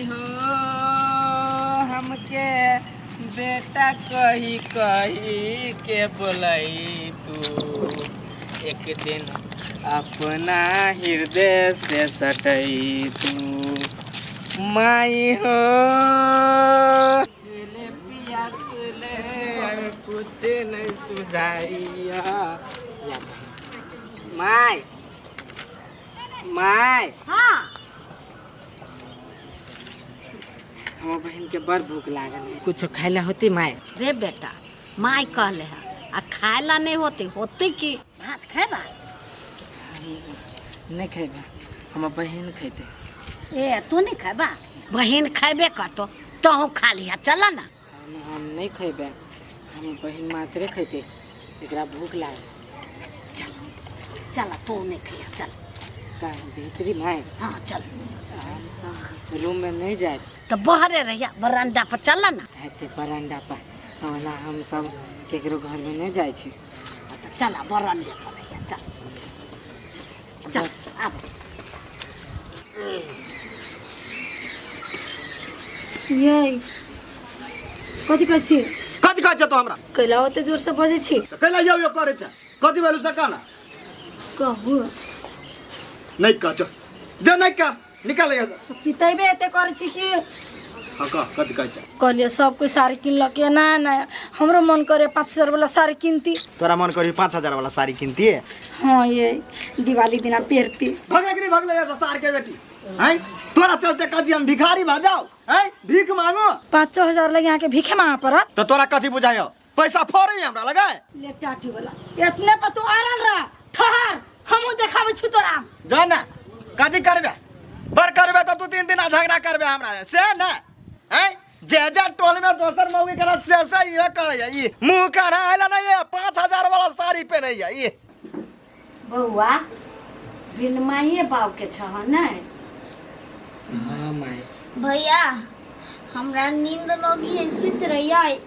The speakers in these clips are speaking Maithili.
माई हो हमके बेटा कही कही के बोलई तू एक दिन अपना हृदय से सटई तू माई हो ले पियास ले कुछ नहीं सुझाइया my my हाँ हमर बहन के बड़ भूख लागल है कुछ खाइला होती माय रे बेटा माय कहले है आ खाए ला नहीं होते होते की भात खेबा नहीं खेबे हमर बहन खेते ए तू नहीं खेबा बहन खेबे करतो तहु खा लिहा चल ना हम नहीं खेबे हम बहन मात्रे खेते एकरा भूख लागल चल चल तू नहीं खिया चल का भीतरी माय हाँ चल हम सब रूम में नहीं जाए तो बहरे रहिया बरामदा पर चल ना हेते बरामदा पर ओना हम सब केकरो घर में नहीं जाए छी चल बरामदा पर रहिया चल चल आब ये कथी कहै छी कथी कहै छ तू हमरा कैला ओते जोर से बजै छी तऽ कैला यौ यौ करै छ कथी भेलु से कहना कहू नहि कह जो जो नहि कह निकाल यहाँ से पितेबे एते करै छी कि हाँ कह कथी कहै छ कहलियै सब कोइ साड़ी किनलक ना ना हमरो मन करे 5,000 वाला साड़ी किनती तोरा मन करी 5,000 वाला साड़ी किनती हाँ ये दिवाली दिना पहिरती भगले कि नहीं भगले यहाँ से सार के बेटी हैं तोरा चलते कथी हम भिखारी भऽ जाओ हैं भीख मांगो 5,000 लगे अहाँके भीखे मांगे पड़त तऽ तोरा कथी बुझायो पैसा फोड़े हमरा लगाए ले टाटी वाला इतने पर तू अड़ल रह ठहर हमहूँ देखाबै छी तोरा जो ना कथी करबे बड़ करबे तऽ तू तीन दिन झगड़ा करबे हमरा से ना हैं जे जे टोल में दोसर मौगी करत से से इहे करैया ई मुंह काना आइला नहीं है 5,000 वाला साड़ी पहनैया ई बौआ बिन माइए बाप के छह नहीं हाँ माय भैया हमरा नींद लगी है सुति रहियै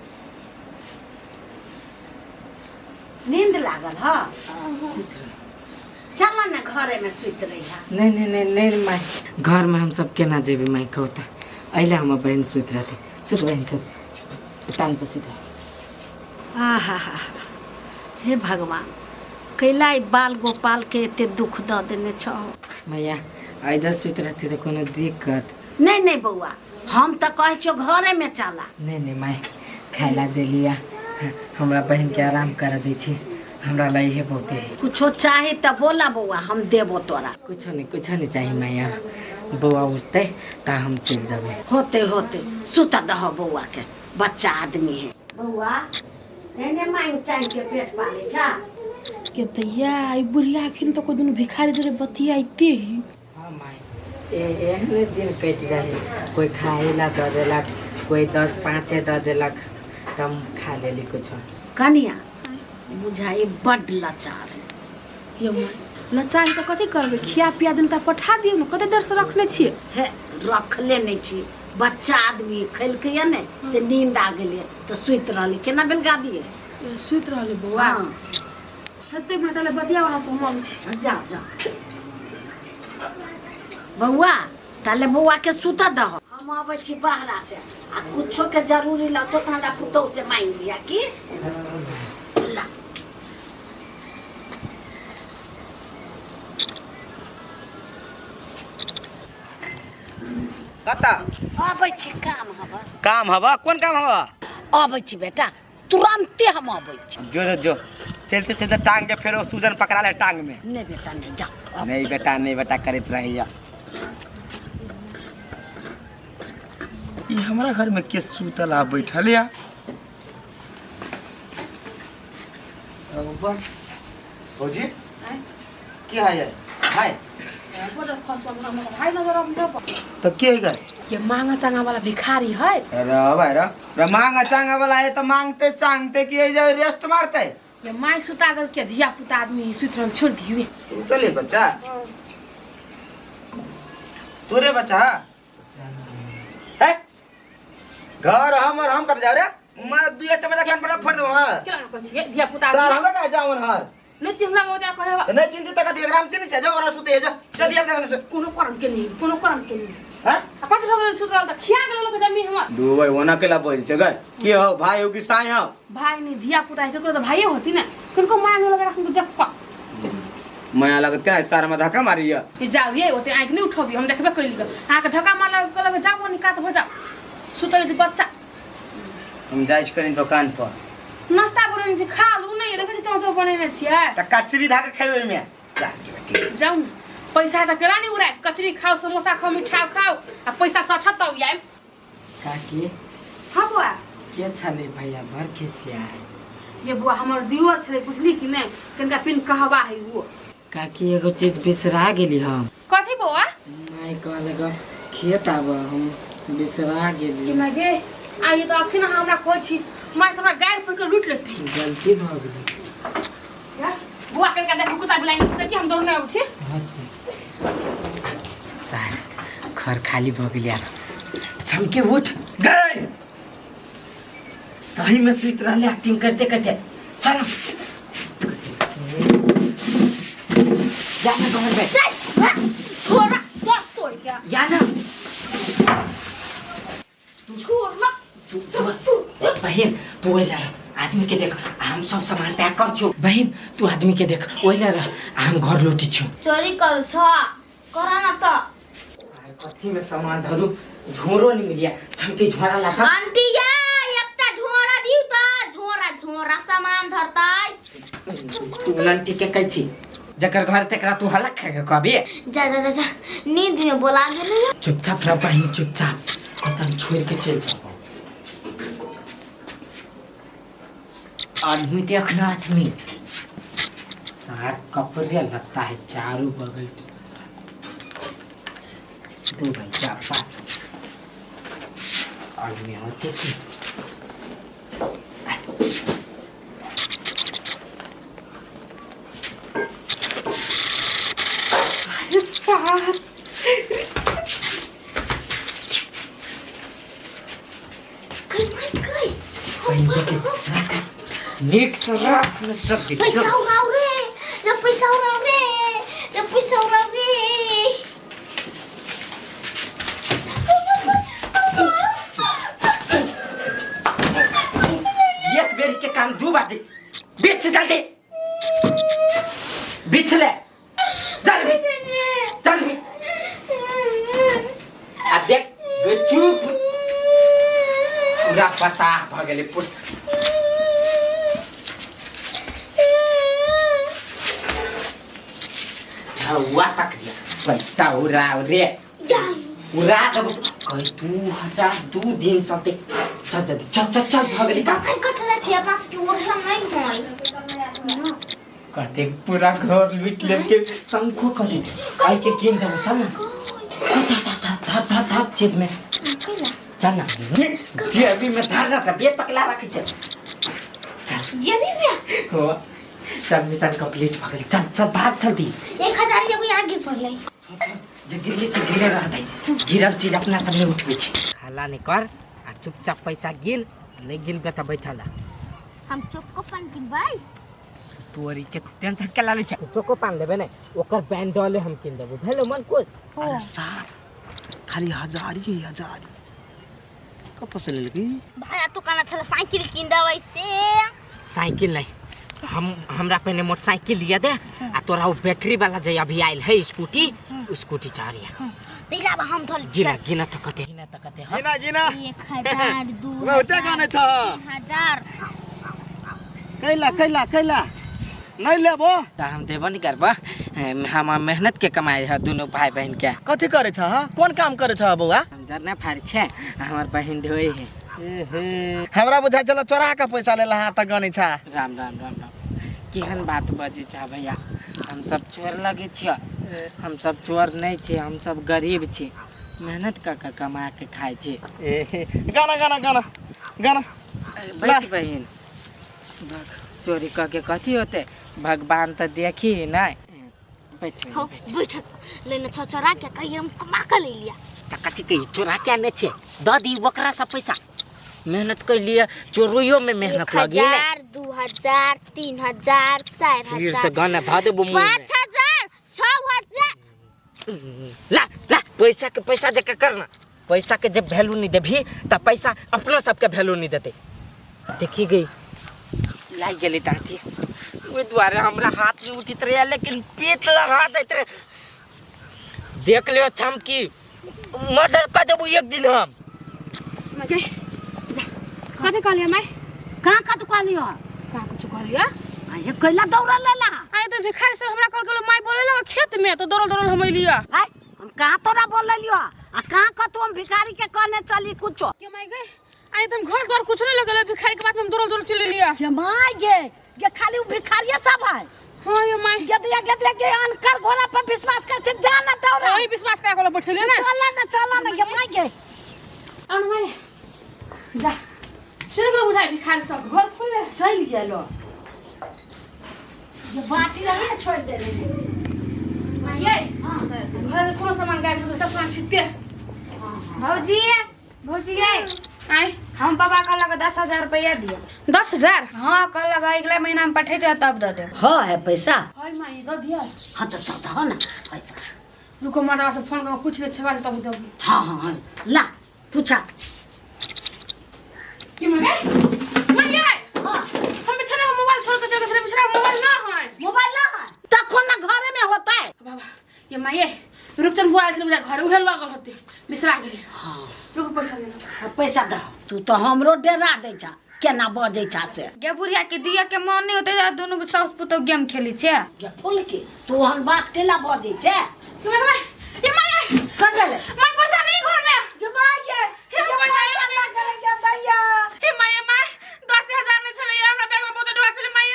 नींद लागल ह सुति रह चल ना घरे में सुति रही नहीं नहीं नहीं नहीं माय घर में हम सब केना जेबै माय कहू तऽ अइला हमर बहन सुति रहतै सुत बहन सुत टांग पर सुति रह आहा हा हे भगवान कैला ई बाल गोपाल के एते दुख दऽ देने छहो मैया आइ सुति रहती तऽ कोनो दिक्कत नहीं नहीं बौआ हम तऽ कहै छियौ घरे में चला नहीं नहीं माय खाय ला देलिया हमरा बहन के आराम कर दै छी हमरा ला इहे बहुते है कुछो चाही तऽ बोला बौआ हम देबो तोरा कुछो नहीं चाहिए मैया बौआ उठते तऽ हम चलि जेबै होते होते सुत दह बौआ के बच्चा आदमी है बौआ एने मांग चांग के पेट पाले छा के दैया ई बुढ़िया अखन तऽ कोइ दुनू भिखारी जोरे बतियाइते है हाँ माय एहने दिन कटि जाइ है कोई खाए ला दऽ देलक कोई दस पाँचे दऽ देलक तऽ हम खा लेली कुछो कनिया बुझाई बड लाचार है यौ माय लाचार तऽ कथी करबै खिया पिया देल तऽ पठा दियौ ने कते देरसँ रखने छियै हे रखले नहीं छी बच्चा आदमी खेलकै ने से नींद आ गेलै तऽ सुति रहलै केना बेलगा दिए सुति रहलै बौआ हाँ हेतै माता ले बतिया वहाँ से हम अबै छी जाओ जाओ बौआ ताले बौआ के सुता दहो हम अबै छी बाहरा से आ कुछो के जरूरी लगतो तऽ हमरा पुतहु से मांगि लिया की ला कता अबै छी काम हबा काम हवा कोन काम हवा अबै छी बेटा तुरंते हम अबै छी जो जो जो चलते चलते टांग के फेर ओ सूजन पकड़ा ले टांग में नहीं बेटा नहीं जाओ नहीं बेटा नहीं बेटा करैत रहैया ई हमरा घर में के सुतल आ बैठल या भौजी की है ये हाय बजर खसल हमर भाई नजर हम देब तब के है गए ये मांगा चांगा वाला भिखारी है अरे भाई रे रे मांगा चांगा वाला है तो मांगते चांगते कि ये जाए रेस्ट मारते ये माय सुता दल के धिया पुता आदमी सुति रहल छोड़ दियो सुतल है बच्चा तोरे बच्चा है घर हमर हम कर जाओ रे मार दुया चमड़ा कान पर फोड़ देबो हां केना कहै छियै धिया पुता सर हमरा का जावन हर नहि चिन्हला ओता कहे नहीं चिन्हती तक एकरा हम चिन्है छै जाओ ओकरा सुते जा चल दिया से कोनो करम के नहीं कोनो करम के नहीं हैं आ कथि भऽ गेल गेल सुत रहल त खिया गेल लोक जमीन हमर। दुबई ओना केला बोल छै गए के हो भाई हो कि साई हो? भाई नहीं धिया पुता है केकरो त भाइये होती ना, किनको माया नहीं लगे सुन देख पा। माया लागत क्या सारा में धक्का मारी है। ये जाओ ये ओते आंख नहीं उठबी, हम देखबे कइल के आंख धक्का मारला लगे जाबो नि कात हो जाओ सुतल दी बच्चा। हम जाइ छी कनी दुकान पर नाश्ता बनेने छी, खा लू नहीं देखै छी चाव चाव बनेने छियै। त कचरी धाके खेबै में जाऊ न पैसा त केना नहीं उड़ाय, कचरी खाओ समोसा खाओ मिठाई खाओ आ पैसा सठत त आइ। काकी हां बुआ के छले भैया बड़ खिसिया है। ये बुआ हमर दियोर छले बुझली कि नहीं, कनका पिन कहवा है वो। काकी एगो चीज बिसरा गेली हम। कथी बुआ? माय कहलक खेत आब, हम बिसरा गेली। कि माय गे आइ त अखन हमरा कहै छी माय तोरा गाड़ पर के लूट लेती। गलती भ गेली यार। बुआ कनका देखू कुत्ता बिलाइ से कि हम दौड़ने आबै छी। सार घर खाली भ गेल यार। झमके उठ गए सही में सुत रहले एक्टिंग करते करते। चल जाना घर में छोड़ा दर तोड़ के जाना छोड़ ना तू बहन तू ओइला रह आदमी के देख, हम सब सामान पैक कर छु। बहन तू आदमी के देख ओइला रह, हम घर लूटी छु। चोरी कर छ करा ना त सार कथी में सामान धरू, झोरो नहीं मिलिया। झमके झोरा लाता आंटी या एकटा झोरा दिउ त झोरा झोरा सामान धरतै। तू नंटी के कहै छी जकर घर तेकरा तू हल्ला खा के कहबी। जा जा जा जा नींद में बोला गेलै। चुपचाप रह बहन चुपचाप, तन छोड़ के चल जाओ। आदमी देखना आदमी सार कपड़े लगता है चारों बगल। दो भैया पास आदमी होते कि अरे सार नीक से राख न जल्दी पैसा उड़ाओ रे न पैसा उड़ाओ रे न पैसा उड़ाओ रे। एक बेर के काम दू बाजी बीच जल्दी बीच ले जल्दी जल्दी। आ देख चुप पूरा पता भ गेलै पूरा। हुआ पकड़िया पैसा उड़ा रे उड़ा देबो कहि 2000 2 दिन चलते। चल जल्दी चल चल चल भ गेलै काम। कथला छी अपना सबके ओढ़ला नहीं होय कते पूरा घर लूट लेके शंखो कर दे आई के गिन देबो। चल ना धर धर धर जेब में चल ना जेबी में धर रहा था बे पकला रखे चल चल जेबी में हो चल मिशन कंप्लीट भ गेल। चल चल भाग जल्दी। 1000 एगो यहाँ गिर पड़लै। जे गिरले से गिरे रहतै, गिरल चीज अपना सब नहीं उठबै छै। हल्ला नहीं कर आ चुपचाप पैसा गिन, नहीं गिनबे त बैठल रह। हम चोको पान किनबै। तोरी के टेंशन के लाले छै। चोको पान लेबे ने ओकर बैंडले हम किन देबो भेलो मन खुश। अरे सार खाली हजारी हजारी कत से लेलकी भाया तो काना छला साइकिल किन देबै से। साइकिल नहीं हम हमरा पहले मोटरसाइकिल लिया दे आ तोरा वो बैटरी वाला जे अभी आयल है स्कूटी स्कूटी चारिया दिला हम धल गिना गिना त कते गिना त कते। गिना गिना 1000 2 बहुते गाने छ 3000 कैला कैला कैला नहीं लेबो त हम देबो नहीं करबो। हम मेहनत के कमाई है दोनों भाई बहन के। कथी करे छ कौन काम करे छ बौआ? हम जरना फाड़ छे हमर बहन ढोई है। एहे हमरा बुझा चला चोरा के पैसा लेला हाथ गने छ। राम राम राम राम केहन बात बजै छ भैया, हम सब चोर लगे छियै? हम सब चोर नहीं छी, हम सब गरीब छी, मेहनत कऽ के कमा के खाइ छी। गाना गाना गाना गाना बैठ बहिन। चोरी कऽ के कथी होते, भगवान तऽ देखी नहीं। बैठ बैठ लेने छ चोरा के कहिए हम कमा के ले लिया। त कथी कही चोरा के आने छे, दऽ दी ओकरा सब पैसा। मेहनत कर लिए चोरोइयो में मेहनत लगी ने। 1000 2000 3000 4000 फिर से गाना धा देबो मुंह में। 5000 6000 ला ला पैसा के पैसा जका करना। पैसा के जब वैल्यू नहीं देबही त पैसा अपनो सबके वैल्यू नहीं देते। देखी गई लागि गेली दाँती, ओहि दुआरे हमरा हाथ नहीं उठित रहे, लेकिन पेट लड़ा दैत रहे। देख लियो छमकी मर्डर कर देबू एक दिन हम। कथी कहलियै माय? कहाँ कथी कहलियो? कहाँ कुछ कहलियै? ये कैला दौड़ल लेला? आइ तो भिखारी सब हमरा कहल गेलो माय बोले लगा खेत में, तो दौड़ल दौड़ल हम अइलियो। आइ हम कहाँ तोरा बोललियो आ कहाँ कतौ हम भिखारी के कहने चली कुछो? के माय गई आइ तो हम घर द्वार कुछ नहीं लगल, भिखारी के बात में हम दौड़ल दौड़ल चल एलियो। के my गे, ये खाली उ भिखारिये सब है। हां ये my. गेदिया गेदिया के अनकर घोड़ा पर विश्वास कर छे, जा ना दौड़ा। ओही विश्वास करा के बैठले ना। चला ना चला ना गे my गे। आन my जा चल गेलो बुझाइ भिखारी सब घर खोले चल गेलो। ये बाटी रही है छोड़ दे रही। माय हां घर में कोनो सामान गायब सब सामान छिटते। भौजी भौजी आय हम पापा कहलक 10,000 रुपया दियो। 10,000? हाँ कहलक अगला महीना में पठे दियो तब दे देब। हाँ है पैसा। हाय my the दिया। हाँ तो दे दो ना पैसा। रुको मर्दवा से फोन करके पूछ ले छवा तब देब। हाँ हाँ हाँ ला पूछा। की माय माय हां हम बिछाना पर मोबाइल छोड़ के चल गेल, बिछाना पर मोबाइल ना है। मोबाइल ना है तखन ना घरे में होता है। बाबा ये माये रूपचंद बुआ आयल छलै बुझा घर उहे लगल होते बिसरा गेली। हां रुको पैसा लेना। पैसा दे तू तो हमरो डरा दै छा केना बजै छा से। गे बुढ़िया के दिया के मन नहीं होते दुनू सास पुतोह गेम खेली छे। गे फूल के तू हन बात केला बजै छे? के माय ये माय कर ले my पैसा नहीं घर में। गे my गे हे पैसा नहीं चले गे दैया। हे my my 10,000 नहीं छलै हमरा बैग में बहुत डुआ छलै my.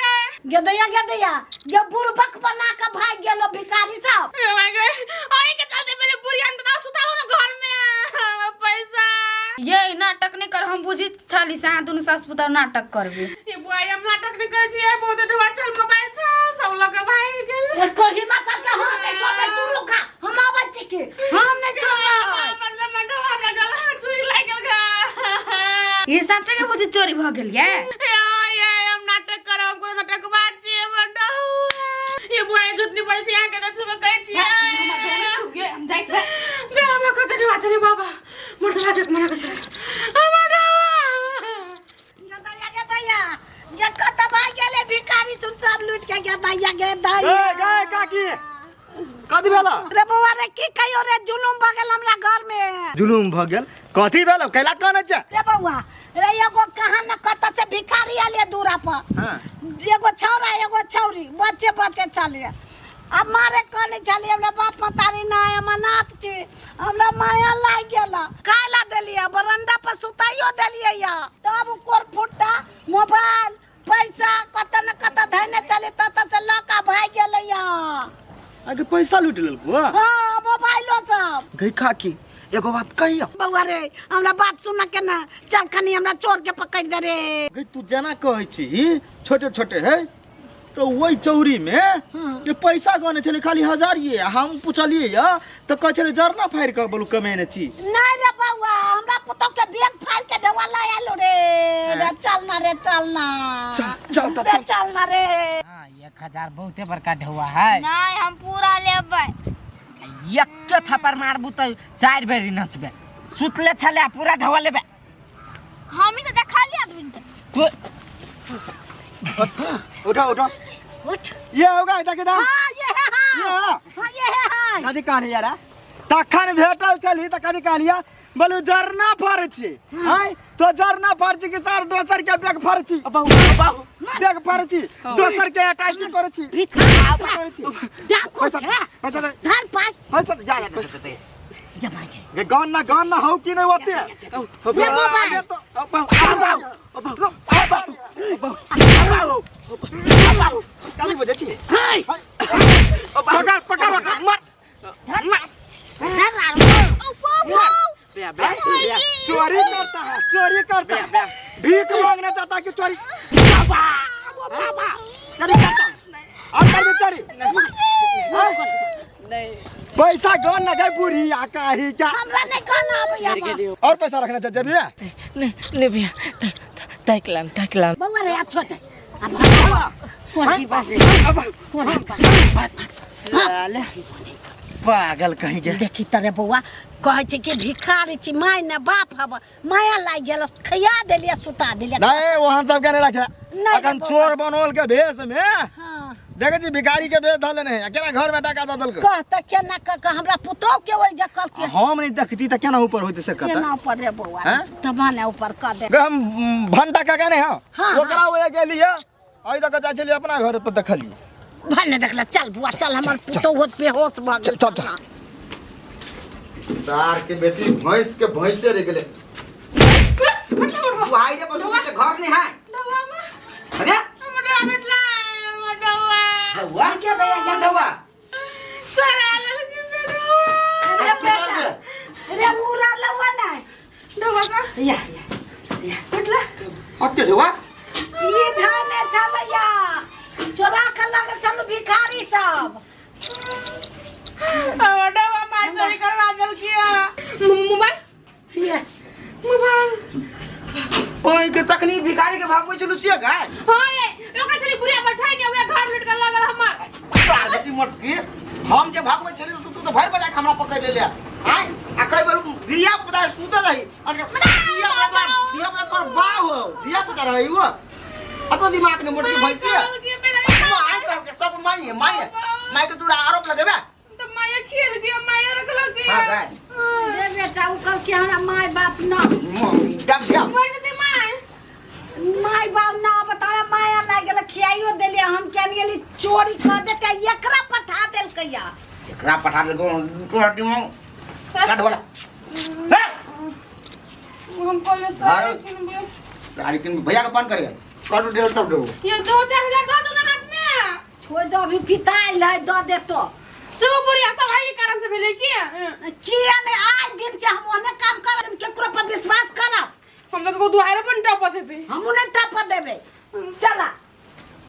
गे दैया गे दैया गे बुरबक बना के भाग गेलो भिखारी सब। हे my गे ओई के चलते पहले बुढ़िया अंदर सुतालो ना घर में पैसा। ये नाटक नहीं कर, हम बुझी छली से अहाँ दुनू सास पुतोह नाटक करबी। ये बुआ हम नाटक नहीं करै छी, बहुत डुआ छल मोबाइल छ सब लग के भाग गेल। ओ कही बात सब के हम नहीं छोड़बै, तू रुका हम आबै छी के हम नहीं छोड़बै। मतलब मंडो हमरा गला चुई लागि गेल गा। ये सच्चे के बुझी चोरी भ गेल ये? ये हम नाटक करब कोनो नाटक बात छी मंडो। ये बुआ झूठ नहीं बोलै छी अहाँ के त छुक कहै छी। हम जाइत गे हमरा कते डुआ छलै बाबा मोर त लागे मना के छल हमर गे दैया गे दैया गे कत भाग गेले भिखारी सुन सब लूट के गे दैया गे दैया। ए गे काकी कथी भेल? रे बौआ रे की कहियो रे जुलुम भ गेल हमरा घर में। जुलुम भ गेल? कथी भेल? कैला कहने छे? रे बौआ रे एगो कहाँ न कत से भिखारी आले दूरा पर। हां एगो छौरा एगो छौरी बच्चे बच्चे चले अब मारे कहने छलियै हमरा बाप मतारी नहि हम अनाथ छी हमरा माया लागि गेल खाय ला देलियै बरंडा पर सुताइयो देलियै या तब कोर फुट्टा मोबाइल पैसा कत न कत धैने चले तत से लऽ कऽ भागि गेलै या। आगे पैसा लूट लेलको? हाँ मोबाइलो सब। गई काकी एगो बात कहियो। बौआ रे हमरा बात सुन के ना चल कनी हमरा चोर के पकड़ दे रे। गई तू जेना कहै छी छोटे छोटे है तो वही चौरी में ये पैसा गने छलै खाली 1000 ये हम पुछलिए या तो कहै छलै जरना फाड़ि के बोलू कमेने छी। नहीं रे बौआ हमरा पुतोह के बैग फाड़ के ढेवा ला आलो रे। रे चल ना रे चल ना चल चल त रे चल चल ना रे। हां 1000 बहुते बड़का ढेवा है। नहीं हम पूरा लेबै। एक थप्पड़ मारबू त 4 बेरी नचबे। सुतले छले पूरा ढेवा लेबे। हम ही तो देखा लिया दुन तू उठा उठा उठ ये होगा इधर के दा। हां ये है हां ये हां ये है हां कदी कहलिया रे तखन भेटल छली त कदी कहलिया बोलू जरना फाड़ छी आय तो जरना फाड़ छी कि सर दोसर के बैग फाड़ छी बैग फाड़ छी दोसर के अटैच कर छी भिखारी डाकू पैसा छे पैसा दे धर पाई पैसा दे, जा जा गे my गे गे गान ना हौ कि नहीं होते ले मोबाइल। काली बजे छी हाय पकड़ पकड़ पकड़ मार धर चोरी करता है चोरी करता है भीख मांगना चाहता है कि चोरी चोरी करता है और कर भी चोरी नहीं पैसा गन ना गई बुढ़ी आ काही क्या हमरा नहीं कहना आबैया और पैसा रखना चाहिए भैया। नहीं नहीं भैया तकलाम तकलाम बौआ रे आ छोटे अब कोरी बात कोरी बात ले पागल कहीं के देखी तरे बौआ कहै छै कि भिखारी छी माय ने बाप हब माया लागि गेल खैया देलियै सुता देलियै नहीं वहां सब के नहीं रखे नहीं अखन रे बौआ। चोर बनोल के भेष में हाँ देखे छी भिखारी के भेष धले नहीं आ केना घर में टाका दऽ देलकै कह तऽ केना कऽ कऽ हमरा पुतोह के ओहि जे कहलकै आ हम नहीं देखती तऽ केना ऊपर होते से कत केना ऊपर रे बौआ हैं? तब ने ऊपर कऽ दे हम भंटा काका नहीं हाँ हाँ, ओकरा ओए गेलिए अइ दऽ के जाइ छलियै अपना घर तऽ देखलियै भने देखला चल बुआ चल हमर पुतोह होत बेहोश भऽ गेल चल, चल, चल। सार के बेटी भैंस के भैंसे रह गेलै मतलब तू आई रे पशु के घर नहीं है अरे ढौआ के भैया क्या ढौआ चोरा लेलकै से ढौआ रे बेटा रे उड़ा लौआ नहीं ढौआ का या या मतलब अते ढौआ ई धाने छलैया चोरा के लगे छलू भिखारी सब हमर ढौआ मार चोरी करवा देलकै मोबाइल ये मोबाइल ओइ के तखनी भिखारी के भागबै छलु से गाय हाँ ये ओकरा छली बुढ़िया बैठाई ने ओकरा घर लूट के लगल हमर सार बेटी मोटकी हम जे भागबै छली त तू तो भरि बजा के हमरा पकड़ लेले आय आ कई बेर दिया पुता सुतल रही आ दिया पुता दिया पुता तोर बाप हो दिया पुता रही वो अतो दिमाग ने मोटकी भैंसी है माय सब के सब माय है माय है माय के तू आरोप लगेबे तो माया खेल गया माया रखल के हां गाय रे बेटा उ कहल कि हमरा माय बाप न डब डब मर जते माय माय बाप न बतारा माया लागि गेल खियाइयो देलियै हम केन गेली चोरी कऽ देते एकरा पठा देलकैया एकरा पठा देलको तोरा दिमाग काट वाला हे हम कॉलेज साड़ी किनबे साड़ी किन भैया के बंद करिए कट दे तब देबो ये 2-4 हजार दऽ दू ना हाथ में। छोड़ दो, अभी पिताइल है, दऽ देतो। चुप बुढ़िया, सब एही कारण से भेलै की? किया नहीं, आइ दिन से हम ओहने काम करब, केकरो पर विश्वास करब। हम लोग को दुआरे पर टप देबे। हमहूँ नहीं टप देबै।